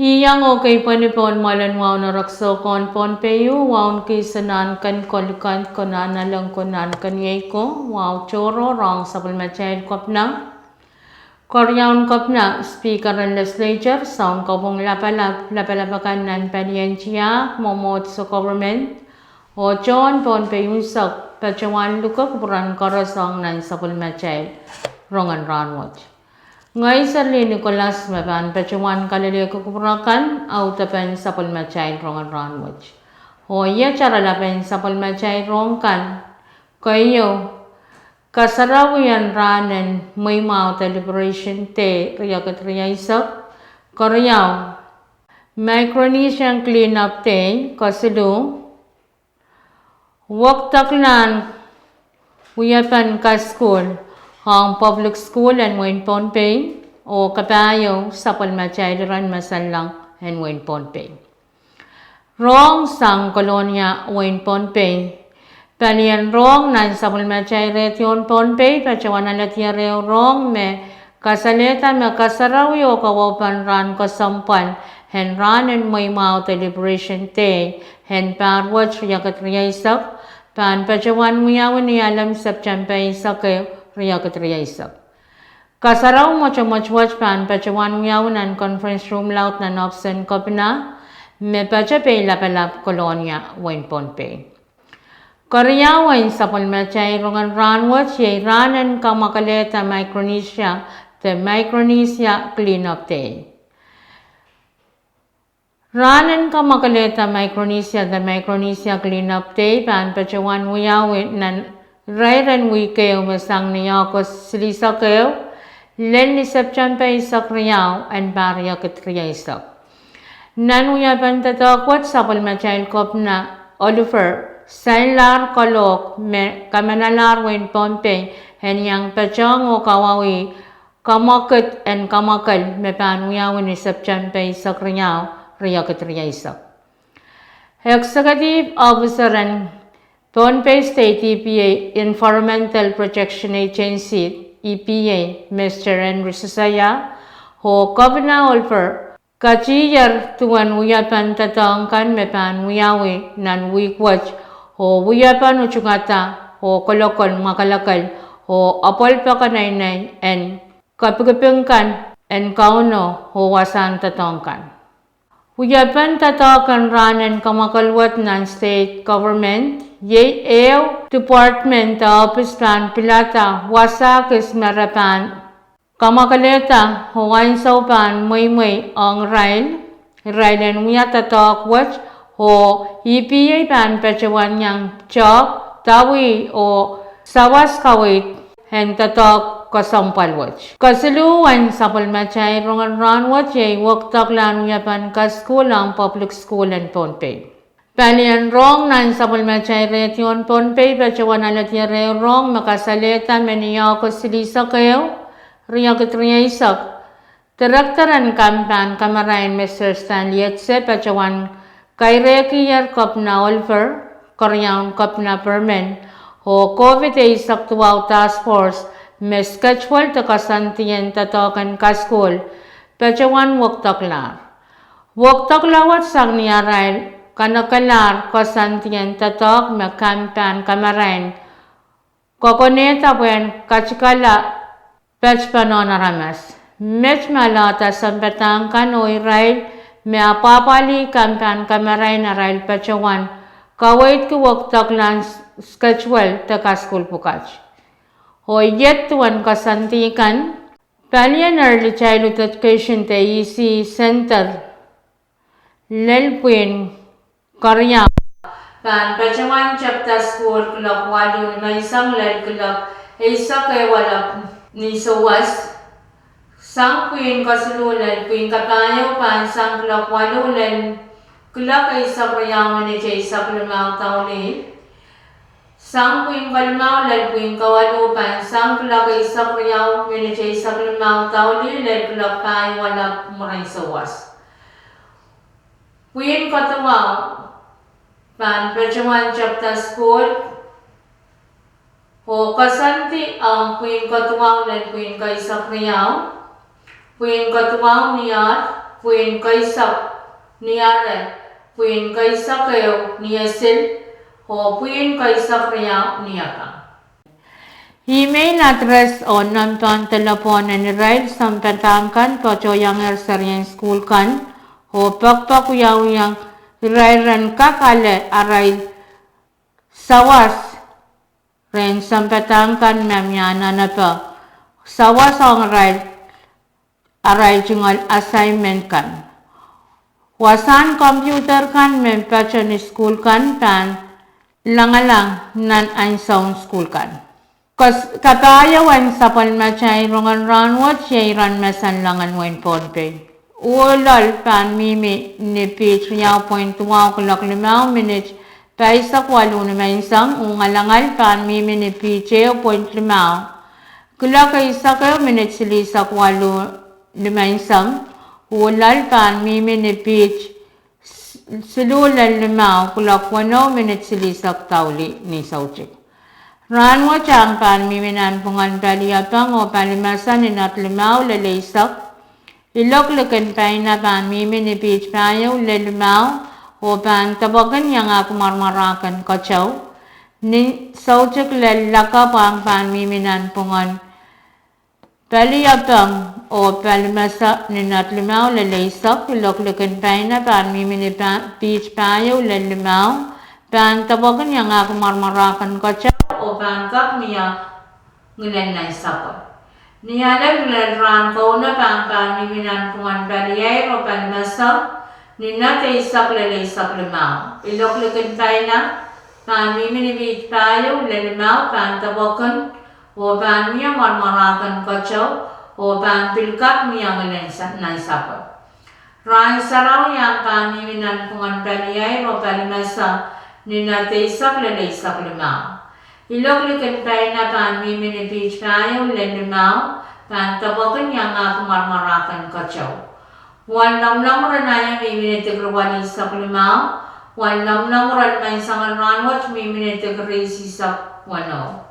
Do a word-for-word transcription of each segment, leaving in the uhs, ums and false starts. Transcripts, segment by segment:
Iang oh keipweni pohn mwoalen wahu en erekiso ko en Pohnpei, wahu en kihsang nan ken kolikend, konehng nan len, konehng nan ken iei ko, wahu tohrohr ong sapwellimatail kepina, keriaun kepina, speaker en legislature, sounkopwung lapalap, lapalap akan nan palien tiahk, mwomwohdiso, government, oh tohn Pohnpei unsek, patohwan luke kupwuren koaros ong nan sapwellimatail rongen rahnwet. Ngehi Serlin Nicholas me pahn patohwan kalelehki kupwur akan audepen sapwellimatail rongen rahnwet. Oh iet oaralapen sapwellimatail rohng kan. Keieu, kasarawien rahnen mweimwahu de Liberation Day riekid rieisek. Keriau, Micronesian Cleanup Day. Kesiluh, wekdeklahn wiepen kasukuhl ong public school en wehin Pohnpei, oh kapahieu sapwellimatail iren me seiloak en wehin Pohnpei. Rohng sang Kolonia, wehin Pohnpei. Palien rohng nan sapwellimatail redio en Pohnpei patohwan aledier ehu rohng me kasalehda me kasarawi oh kawaupen rahn kesempwal en rahnen mweimwahu de Liberation Day en pahr wet riekid rieisek pahn patohwan wiawi ni Alem, September eisek ehu, riekid rieisek. Kasarawi mwotomwot wet pahn patohwan wiawi nan conference room laud nan ohpis en kepina me patohwan pei lapalap, Kolonia, wehin Pohnpei. Keriau en sapwellimatail rongen rahnwet iei rahnen kamwakelehda Micronesia de Micronesia Cleanup Day. Rahnen kamwakelehda Micronesia de Micronesia Cleanup Day pahn patohwan wiawi nan irair en wihk ehu me sang ni August silihsek ehu lel ni September eisek riau en pahr riekid rieisek. Nan wiepen doadoahk wet sapwellimatail kepina Oliver seiloak koaros me kamanalahr wehin Pohnpei en iang patohng oh kawauwih kamwakid en kamwakel me pahn wiawi ni September eisek riau, riekid rieisek. Executive Officer en Pohnpei State E P A Environmental Protection Agency, E P A, Mister Henry Sisaya, oh Kepina Oliver katihier duwen wiepen doadoahk kan me pahn wiawi nan wihk wet, oh wiepen utungada oh kolokol mwakelekel oh apwalih pakaineinei en kapikipik kan en Kauno oh wasahn doadoahk kan. Wiepen doadoahk en rahnen kamwakel wet nan state government iei ehu department de ohpis pahn pilada wasa kis me re pahn kamwakelehda oh ansou pahn mweimwei ong irail, irail en wia doadoahk wet, oh E P A pahn patohwan iang pitohk, dawih oh sawas kaweid en doadoahk kesempwal wet. Kesiluh en sapwellimatail rongen rahnwet iei wekdeklahn wiepen kasukuhl ong public school en Pohnpei. Palien rohng nan sapwellimatail redio en Pohnpei patohwan aledier ehu rohng me kasalehda me ni August silihsek ehu, riekid rieisek, Director en Kamp pahn Kamarain Mister Stanley Etse patohwan kairehkier Kepina Oliver, Keriaun Kepina Perman, oh COVID eisek duwau task force me schedule de koasoandi en doadoahk en kasukuhl patohwan wekdeklahr. Wekdekla wet sang ni arail kanekelahr koasoandi en doadoahk me Kamp pahn Kamarain koakonehda pwehn katikala patpene aramas. Met me alehda sounpadahk kan oh irail me apwahpwalih Kamp pahn Kamarain arail patohwan kaweidki wekdeklahn schedule de kasukuhl pwukat. Oh iet duwen koasoandi kan, palien Early Childhood Education de E C Center lel pwihn keriau pahn patohwan tepda sukuhl kuloak waluh nimenseng lel kuloak eisek ehu walap ni souwas. Sang pwihn kesiluh lel pwihn kapahieu pahn sang kuloak waluh lel kuloak eisek riau minit eisek limau daulih. Sang pwihn kalimau lel pwihn kawaluh pahn sang kuloak eisek riau minit eisek limau daulih lel kuloak pahieu walap mwurin souwas. Pwihn kaduwau pahn patohwan tepda sukuhl oh koasoandi ong pwihn kaduwau lel pwihn kaeisek riau, pwihn kaduwau ni aht, pwihn keisek ni are, pwihn keisek ehu ni esil, oh pwihn keisek riau ni epah. Email address oh nempehn delepwohn en irail sounpadahk kan patohiong serien sukuhl kan, oh pekpek wiawiong irail ren kak ale arail sawas rehn sounpadahk kan me mie anahnepe, sawas ong arail tungoal assignment kan. Wasahn computer kan me patoh ni sukuhl kan pahn langalang nan ansoun sukuhl kan. Kapahieu en sapwellimatail rongen rahnwet iei iren mesen loangen wein Pohnpei. Ohl loal pahn mihmi ni piht riau pwein duwau kuloak limau minit pahisek waluh nimenseng. Ungalangal pahn mihmi ni piht ehu pwein limau kuloak eisek ehu minit silihsek waluh nimenseng. Ohl loal pahn mihmi ni piht siluh lel limau kuloak weneu minit silihsek daulih ni soutik. Rahnwet ahng pahn mihmi nan pwungen paliepeng oh palimese ni nat limau lel eisek. Ilok likin paina pahn mihmi ni piht pahieu lel limau oh pahn depwekin iangahki mwaramwarahken keteu. Ni soutik lel lakapw ahng pahn mihmi nan pwungen paliepeng oh palimese ni nat limau lel eisek. Ilok likin paina pahn mihmi ni piht pahieu lel limau, pahn depwekin iangahki mwaramwarahken keteu oh pahn kak mie ngilen nansapwe. Ni alem lel rahn kauno pahn pahn mihmi nan pwungen paliair oh palimese ni nat eisek lel eisek limau. Ilok likin paina pahn mihmi ni piht pahieu lel limau, pahn depwekin oh pahn mie mwaramwarahken keteu oh pahn pil kak mie ngilen nansapwe. Rahn sarawi ahng pahn mihmi nan pwungen paliair oh palimese ni nat eisek lel eisek limau. Ilok likin paina pahn mihmi ni piht pahieu lel limau, pahn depwekin iangahki mwaramwarahken keteu. Wen lomwlomw ren aio mihmi ni dikri welisek limau. Wen lomwlomw ren menseng en rahnwet mihmi ni dikri isihsek weneu.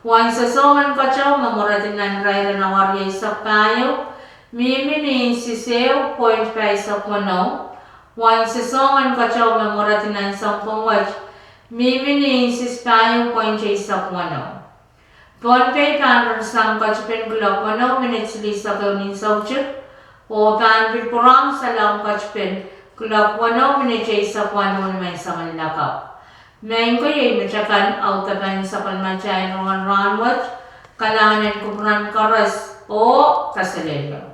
Wen sosohng en keteu me mweredi nan irair en awa rieisek pahieu mihmi ni inches ehu pweint pahisek weneu. Wen sosohng en keteu me mweredi nan sounpwong wet mihmi ni inches pahieu pweint eisek weneu. Pohnpei pahn rimwsang ketipin kuloak weneu minit silihsek ehu ni soutik oh pahn pil pwurehng salong ketipin kuloak weneu minit eisek waluh nimenseng en lakapw. Mehn ko, iei metakan audepen sapwellimatail rongen rahnwet. Kalahngan en kupwuren koaros oh kaselehlie.